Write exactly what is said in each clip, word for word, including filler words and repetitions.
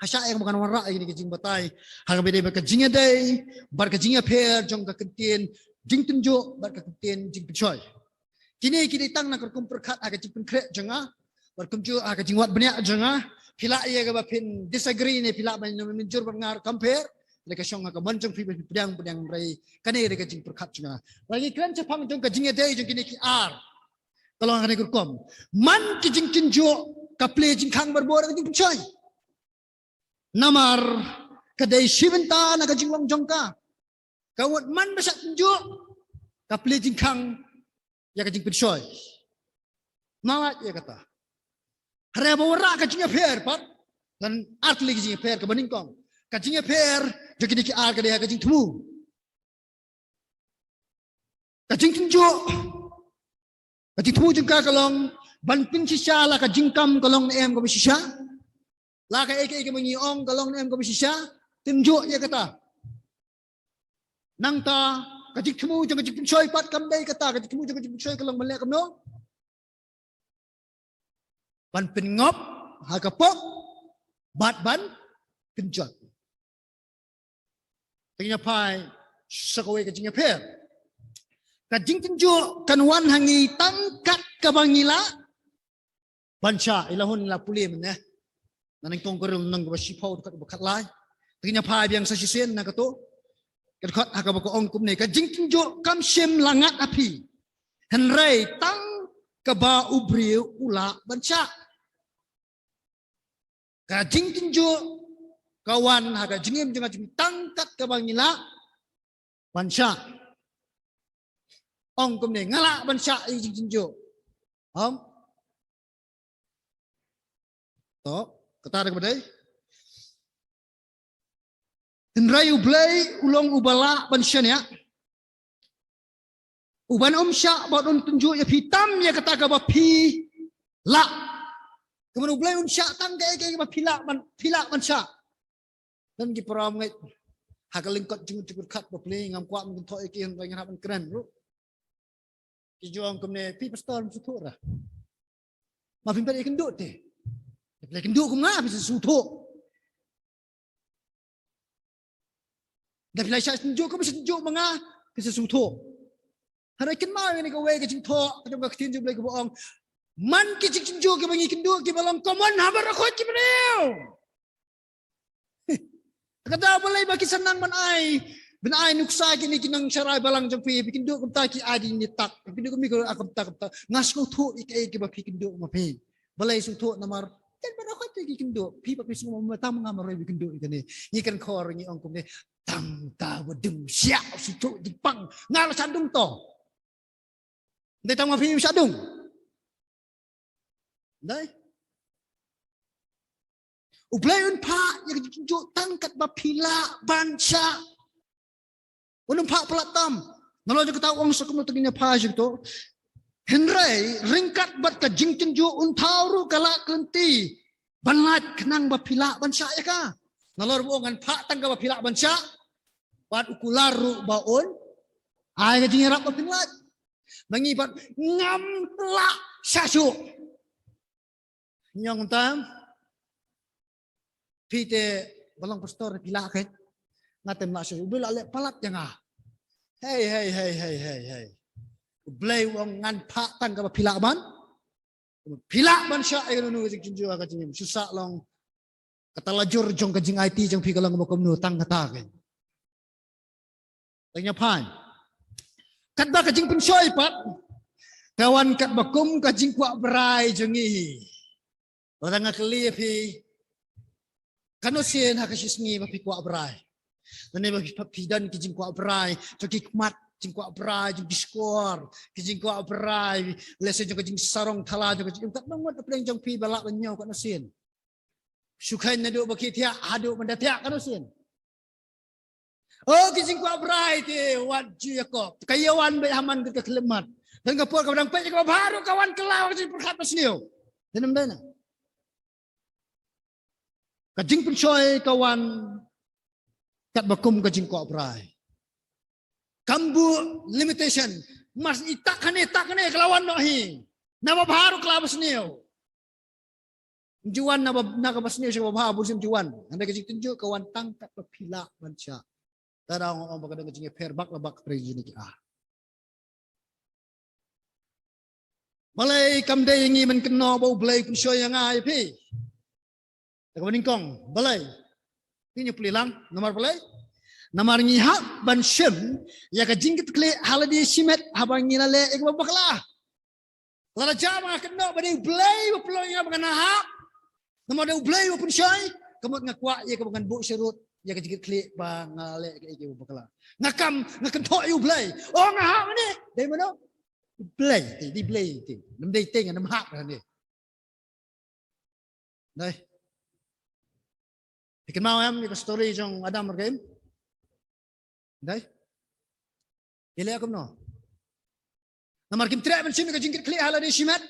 Ka shah ïa kaba kan wanrah ïa kine ki jingbatai ha kaba ïadei bad ka jingïadei bad ka jingïapher jong ka kyntien jingtynjuh bad ka kyntien jingpynshoi. Kine ki dei tang na ka rukom pyrkhat ha ka jingpynkhreh jong nga bad kumjuh ha ka jingwad bniah jong nga. Phi lah ïa kaba phin disagree ne phi lah ban mynjur bad nga ruh kam pher. Hynrei ka shong ha ka mon jong phi ba phi pdiang pdiang, hynrei kane dei ka jingpyrkhat jong nga. Lada ngi kren shaphang jong ka jingïadei jong kine ki ar, ka long ha kane ka rukom. Man ki jingtynjuh ka plie jingkhang barabor ka jingpynshoi. Namar ka dei shi bynta na ka jinglong jong ka. Ka mut man ba shah tynjuh ka plie jingkhang ïa ka jingpynshoi. Nga lait ïa kata. Hynrei ba wanrah ka jingïapher pat, kan ar tylli ka jingïapher kaba nyngkong. Ka jingïapher jong kine ki ar ka dei ha ka jingthmu. Ka jingtynjuh, ka jingthmu jong ka ka long ban pynshisha la ka jingkam ka long ne em kaba shisha. La kaei kaei kaba ngi ong ka long ne em kaba shisha. Tynjuh ïa kata. Nangta ka jingthmu jong ka jingpynshoi pat kam dei kata, ka jingthmu jong ka jingpynshoi ka long ban leh kumno? Ban pynngop ha ka pop bad ban pynjot. Te ngin ïa phai sha kawei ka jingïapher. Ka jingtynjuh kan wan ha ngi tang kat kaba ngi lah ban shah. I la hun la pule mynne. Na nyngkong ka rul nang kaba shiphew dkhot ba khatlai. Te ngin ïa phai biang sa shisien na kato. Ka dkhot ha kaba ka ong kumne: Ka jingtynjuh kam shym la ngat ha phi, hynrei tang kaba u briew u lah ban shah. Ka jingtynjuh ka wan ha ka jingim jong nga jong ngi tang kat kaba ngi lah ban shah. Ong kumne, nga lah ban shah ïa ka jingtynjuh. Ong. To, kata da kaba dei. Hynrei U Blei u long uba lah ban shaniah, uban ym shah bad un tynjuh ïa phi tam ïa kata kaba phi lah. Kumno U Blei un shah tang kaei kaei kaba phi lah ban, phi lah ban shah. Don ki para ngeit ha ka lyngkot jingmut jingpyrkhat ba phi ngam kwah ban kynthoh ïa ki, hynrei ngan hap ban kren ruh. Ki ju ong kumne, phi pastor, phi sngewthuh ra. Ma phi peit ïa kynduh te. Phi kynduh kum nga, phi sngewthuh. Da phi la shah tynjuh kum, phi sngewthuh ma nga, phi sngewthuh. Hynrei kynmaw ïa kane kawei ka jingthoh ka jong ka ktien jong U Blei kaba ong, man ki jingtynjuh kiba ngi kynduh kiba long common ha baroh khoit ki briew. Kata balei ba ki sa nang ban ai, ban ai nuksa kine ki nongsharai balang jong phi, phi kynduh kumta ki ai dei ne tak. Phi kynduh kumne kumta kumta. Nga sngewthuh ïa kaei kaba phi kynduh ma phi. Balei sngewthuh? Namar ken baroh khoit ki kynduh, phi pat phi sngew ma tang ma nga marwei phi kynduh ïa kane. Ngi kren khor ngi ong kumne, tang ta ba dum siah sngewthuh jingpang. Nga la sah dung to. Dei tang ma phi u shah dung. Dei. U Blei un phah ïa ka jingtynjuh tang kat ba phi lah ban shah. Un ym phah palat tam. Nalor jong kata u ong sa kumno, te ngin ïa phai sha kato. Hynrei ryngkat bad ka jingtynjuh un thaw ruh ka lad ka lynti ban lait khnang ba phi lah ban shah ïa ka. Nalor ba u ong ngan phah tang kaba phi lah ban shah. Bad u kular ruh ba un ai ka jingïarap ba phin lait. Ma ngi pat ngam lah shah shuh. Ngi ong kumta, phi te ba long pastor phi lah kein. Nga te ym lah shuh, U Blei u la leh palat ïa nga. Hei, hei, hei, hei, hei, hei. U Blei u ong ngan phah tang kaba phi lah ban. Phi lah ban shah ïa kano kano ka jingtynjuh ha ka jingim. Shu sah long. Kata la jur jong ka jingaiti jong phi ka long ba kumno, tang kata kein. Te ngin ïa phai. Katba ka jingpynshoi pat ka wan katba kum ka jingkwah brai jong ngi. Lada nga kylli ïa phi, kano sien ha ka shi sngi ba phi kwah brai? Lane ba phi, phi don ki jingkwah brai jong ki khmat, jingkwah brai jong ki shkor, ki jingkwah brai, lehse jong ka jingsarong thala, jong ka jing, katno ngut na pdeng jong phi ba lah ban ñiew, kano sien? Shu kheiñ naduh ba khie thiah haduh ban da thiah, kano sien? Oh, ki jingkwah brai te wat ju ïakob. Ka ïa wan beit ha man ka khyllipmat. Don ka por kaba dang peit ïa kaba bha ruh ka wan kylla ka jingpyrkhat basniew. Dei ne ym dei na? Ka jingpynshoi ka wan katba kum ka jingkwah brai. Kam buh limitation. Mas i tak kane, tak kane ka la wan noh hi. Naba bha ruh kylla basniew. Ym ju wan na ba, na kaba sniew sha kaba bha, bun sien ym ju wan. Hynrei ka jingtynjuh ka wan tang katba phi lah ban shah. Te nga ong ba ka don ka jingïapher bak la bak hapdeng jong kine ki ar. Balei kam dei ïa ngi ban kynnoh ba U Blei u pynshoi ïa nga ïa phi? Te kaba nyngkong, balei? Phi, ngi pule lang, namar balei? Namar ngi hap ban shim ïa ka jingkitkhlieh ha lade shimet haba ngi la leh ïa kaba bakla. Lada jia ba nga kynnoh ba dei U Blei uba pynlong ïa nga ba ngan hap, namar dei U Blei uba pynshoi, ka mut nga kwah ïa kaba ngan buh sharud ïa ka jingkitkhlieh ba nga la leh kaei kaei kaba bakla. Nga kam, nga kynthoh ïa U Blei. Oh, nga hap ne. Dei mano? U Blei te, dei U Blei te. Ym dei te, ngam hap ne. Dei. Phi kynmaw em ïa ka story jong Adam bad ka Im? Dei. Ki leh kumno? Namar kim treh ban shim ïa ka jingkitkhlieh ha lade shimet.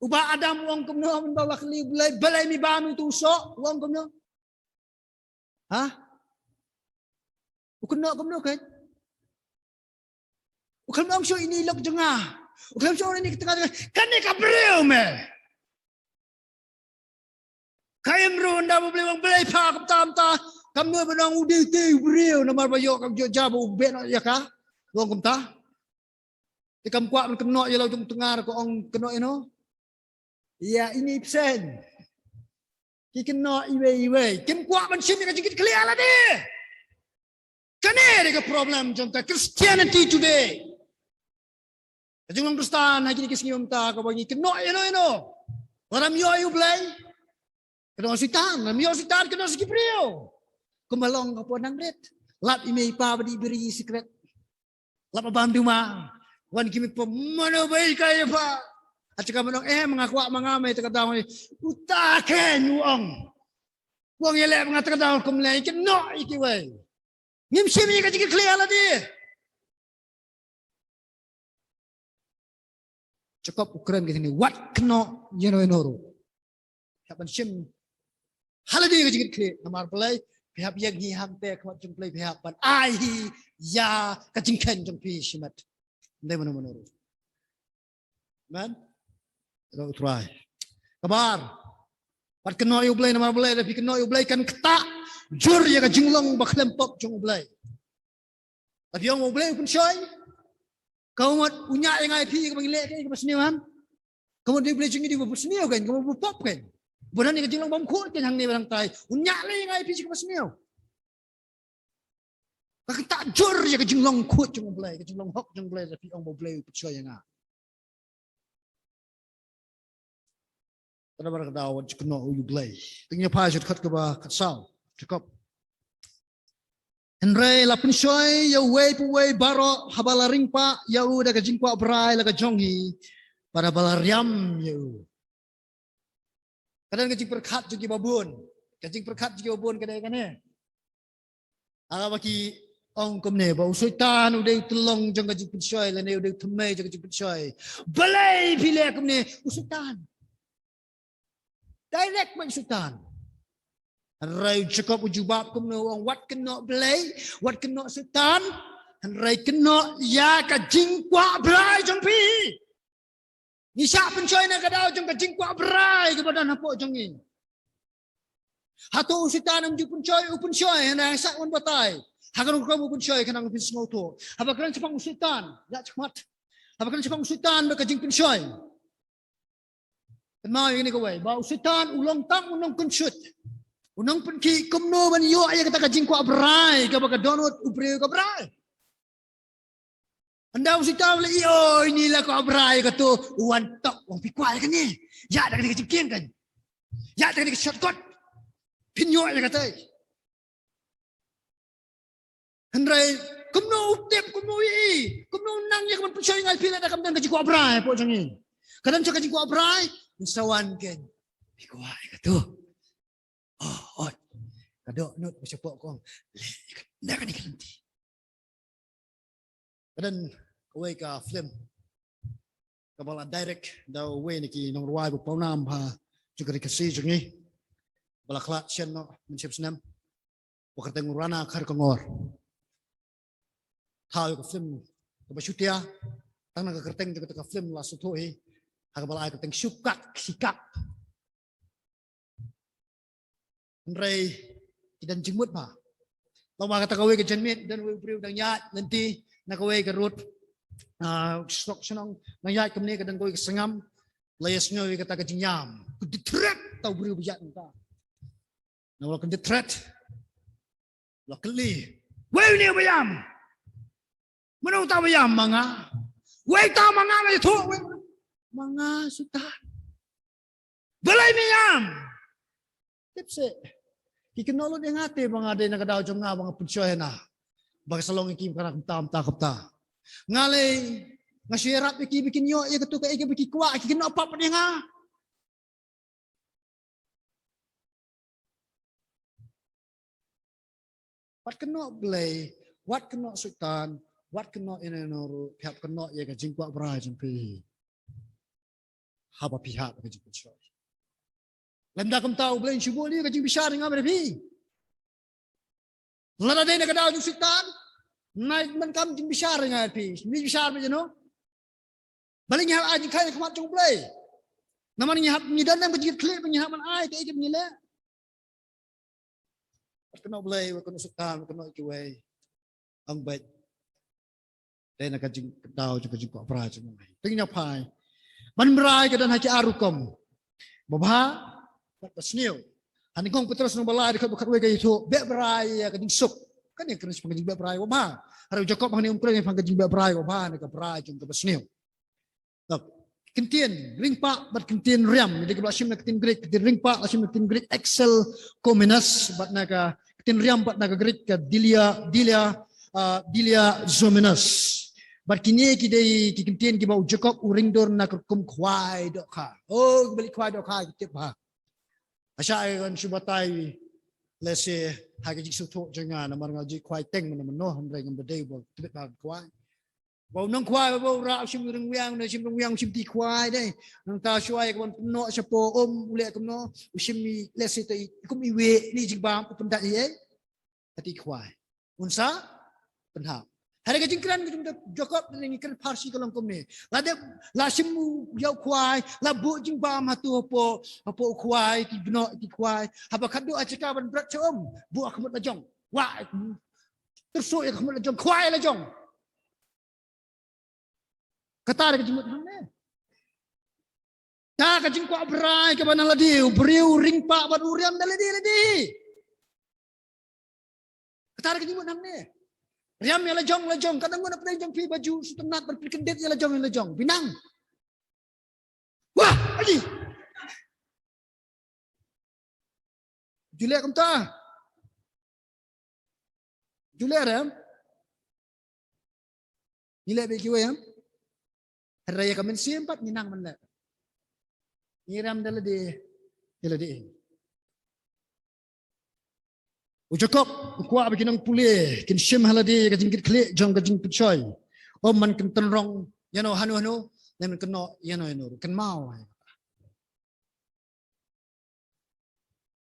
U Bah Adam u ong kumno mynba u la kylli U Blei, balei me bam ïa uto u soh? U ong kumno? Ha? U kynnoh kumno kein? U khlem ong shuh ine i lok jong nga. U khlem shuh ong ine ka tnga jong nga. Kane ka briew me. Ka Im ruh ynda ba U Blei u ong balei pha kumta kumta, kam nud ban ong u dei te u briew namar ba ïoh ka jia ba u beh noh ïa ka. U ong kumta. Te kam kwah ban kynnoh ïa la u jong u tnga, ka ong kynnoh ïano? Ïa ine i bseiñ. Ki kynnoh iwei iwei. Kim kwah ban shim ïa ka jingkitkhlieh ha lade. Kane dei ka problem jong ka Christianity today. Ka jinglong Khristan ha kine ki sngi mynta kaba ngi kynnoh ïano ïano. Lada ym ïoh ïa U Blei, kynnoh Soitan. Lada ym ïoh Soitan, kynnoh sa ki briew. Kumba long ka por nang rit. Lap i mei i pa ba dih biri secret. Lap ba bam duma. Wan ki mei ki pa, mano ba ïeit ka ïa pha? Hata ka mynta ong em, nga kwah ma nga mei, ta ka daw. Uta kein u ong. U ong ïaleh ma nga, ta ka daw kum leh, kynnoh ïa kiwei. Ngim shim ïa ka jingkitkhlieh ha lade. Jakob u kren ka jingkynnoh, wat kynnoh ïano ïano ruh. Phi hap ban shim ha lade ka jingkitkhlieh, namar balei? Phi hap ïeng hi hangta ha khmat jong U Blei, phi hap ban ai hi ïa ka jingkheiñ jong phi shimet. Ym dei mano mano ruh. Amen. Ïa U Trai. Kaba ar. Wat kynnoh ïa U Blei, namar balei? Lada phi kynnoh ïa U Blei kan ktah jur ïa ka jinglong ba khlem pop jong U Blei. Lada phi ong U Blei u pynshoi, ka mut u ñiah ïa nga ïa phi kaba ngi leh kaei kaba sniew, em? Ka mut dei U Blei jong ngi dei uba pynsniew kein, ka mut uba pop kein. Uba don ïa ka jinglong bymkhuid kein hangne bad hangtai. U ñiah leh ïa nga ïa phi sha kaba sniew. Ka ktah jur ïa ka jinglong khuid jong U Blei, ka jinglong hok jong U Blei, lada phi ong ba U Blei u pynshoi ïa nga. Te namar kata wat ju kynnoh ïa U Blei. Te ngin ïa phai sha dkhot kaba khatsaw, Jakob. Hynrei la pynshoi ïa uwei pa uwei baroh haba la ringpah ïa u da ka jingkwah brai la ka jong hi, bad haba la riam ïa u. Ka don ka jingpyrkhat jong kiba bun. Ka jingpyrkhat jong kiba bun ka dei kane. Haba ki ong kumne ba u Soitan u dei u tyllong jong ka jingpynshoi lane u dei u thymmei jong ka jingpynshoi. Balei phi leh kumne? U Soitan. Direct ma u Soitan. Hynrei u Jakob u jubab kumne, u ong wat kynnoh Blei, wat kynnoh Soitan. Hynrei kynnoh ïa ka jingkwah brai jong phi. Ngi shah pynshoi na ka daw jong ka jingkwah brai kaba don hapoh jong ngi. Hato u Soitan um ju pynshoi? U pynshoi, hynrei sa wan batai. Ha ka rukom u pynshoi khnang phin sngewthuh. Haba kren shaphang u Soitan, ïa chakmat. Haba kren shaphang u Soitan bad ka jingpynshoi, kynmaw ïa kane kawei ba u Soitan u long tang u nongkynshut. U nongpynkhih kumno ban ïoh ïa kata ka jingkwah brai kaba ka dohnud u briew ka brai. Ynda u Soitan u la ïoh ïa ine la kwah brai kato, u wan tok, u ong phi kwah ïa kane. Ïa da kane ka jingkieng kan. Ïa da kane ka shortcut. Phin ïoh ïa kata. Hynrei kumno u tip, kumno u ïohi, kumno u nang ïa kaban pynshoi ïa nga ïa phi lada kam don ka jingkwah brai hapoh jong ngi. Ka don shuh ka jingkwah brai, un sa wan kan. Phi kwah ïa kato. Oh, oi. Ka dohnud ba shapoh ka ong, leh ïa kane ka lynti. Ka don kawei ka film kaba la direct da uwei na ki nongrwai ba pawnam ha jong ka ri Khasi jong ngi, ba la khlad shen noh mynshem snem, ba kyrteng Rana Kharkongor. Thaw ïa ka film kaba shutia, tang na ka kyrteng jong kata ka film la sngewthuh hi, ha kaba la ai kyrteng Shu Kak Shi Kak. Hynrei ki don jingmut bha. Tang ba kata kawei ka janmiet, don uwei u briew dang ïaid lynti na kawei ka rud, ah, shnong shnong, dang ïaid kumne ka don kawei ka sngam. La ïasngew ïa kata ka jingïam. Ka dithret uta u briew ba ïaid mynta. Namar ka dithret, la kylli, "Wei une uba ïam? Mano uta uba ïam ma nga? Wei uta ma nga, nga ïathuh, wei ma nga, Soitan. Balei me ïam?" Tip seh. Ki kynnoh lut ïa nga te ba nga dei na ka daw jong nga ba nga pynshoi hana. Ba ka sa long ïa ki ba ka na kumta kumta kumta. Nga lei, nga shu ïarap ïa ki ba kin ïoh ïa katu kaei kaba ki kwah, ki kynnoh pap ïa nga. Wat kynnoh Blei, wat kynnoh Soitan, wat kynnoh ïano ïano ruh, phi hap kynnoh ïa ka jingkwah brai jong phi. Haba phi hap ka jingpynshoi. Lymda kumta U Blei un shu buh ïa ka jingbishar ïa nga bad phi. Lada dei na ka daw jong Soitan, nai man kam jingbishar ïa nga bad phi. Ngi bishar bad ïano. Balei ngi hap ai jingkhuslai ha khmat jong U Blei? Namar ngi hap, ngi don ïa ka jingkitkhlieh ba ngi hap ban ai kaei kaba ngi leh. Wat kynnoh Blei, wat kynnoh Soitan, wat kynnoh kiwei. Ong beit. Dei na ka jingkyndaw jong ka jingkwah brai jong ngi. Te ngin ïa phai. Ban brai ka don ha ki ar rukom. Babha bad basniew. Ha Nyngkong Petros lynnong ba lai dkhot ba khatwei ka ïathuh, beh brai ïa ka jingsuk. Kane ka kren shaphang ka jingbeh brai babha. Hynrei u Jakob hangne um kren shaphang ka jingbeh brai babha ne ka brai jong ka basniew. Ka ktien ringpah bad ktien riam. Ynda kiba la shim na ktien Greek, ktien ringpah la shim na ktien Greek excelkomenos, bad na ka ktien riam bad na ka Greek ka dilia, dilia, ah, diliazomenos. Bad kine ki dei ki ktien kiba u Jakob u ring dur na ka rukom khwai dohkha. Oh, kiba leit khwai dohkha ki tip bha. Asa ai kan shu batai, lehse ha ka jingsngewthuh jong nga, namar nga ju khwai teng mynno mynno, hynrei ngam da dei ba tbit bha khwai. Ba u nongkhwai ba u rah u shim ryngwiang, u shim ryngwiang, u shim ti khwai dei. Nangta shuwa ïa kaban pynnoh shapoh um, u leh kumno, u shim i, lehse te i kum i wei, ne i jingbam, u pyndait ïa i, ha ti khwai. Un sa pynhap. Hynrei ka jingkren ka jong u Jakob, ngi kren pharshi ka long kumne. La dep, la shim u ïa u khwai, la buh jingbam hato hapoh, hapoh u khwai, ti bnoh ti khwai. Haba khatduh ha jaka ban bret sha um, buh ha khmut la jong. Wah, tyrsuh ïa ka khmut la jong, khwai la jong. Kata dei ka jingmut hangne. Ta ka jingkwah brai kaba na lade, u briew ringpah bad u riam na lade lade. Kata dei ka jingmut hangne. Riam ïa la jong la jong, kata ngut na pdeng jong phi ba ju sngewtynnat ban pynkyndit ïa la jong ïa la jong. Phi nang. Wah, aji. Ju leh kumta. Ju leh re em? Ngi leh bad kiwei em? Hynrei ïa ka mynsiem pat ngi nang ban leh. Ngi rem da lade, da lade. U Jakob u kwah ba ki nongpule kin shim ha lade ïa ka jingkitkhlieh jong ka jingpynshoi. Ym ban kin tynrong ïano hano hano, ne ban kynnoh ïano ïano, kynmaw.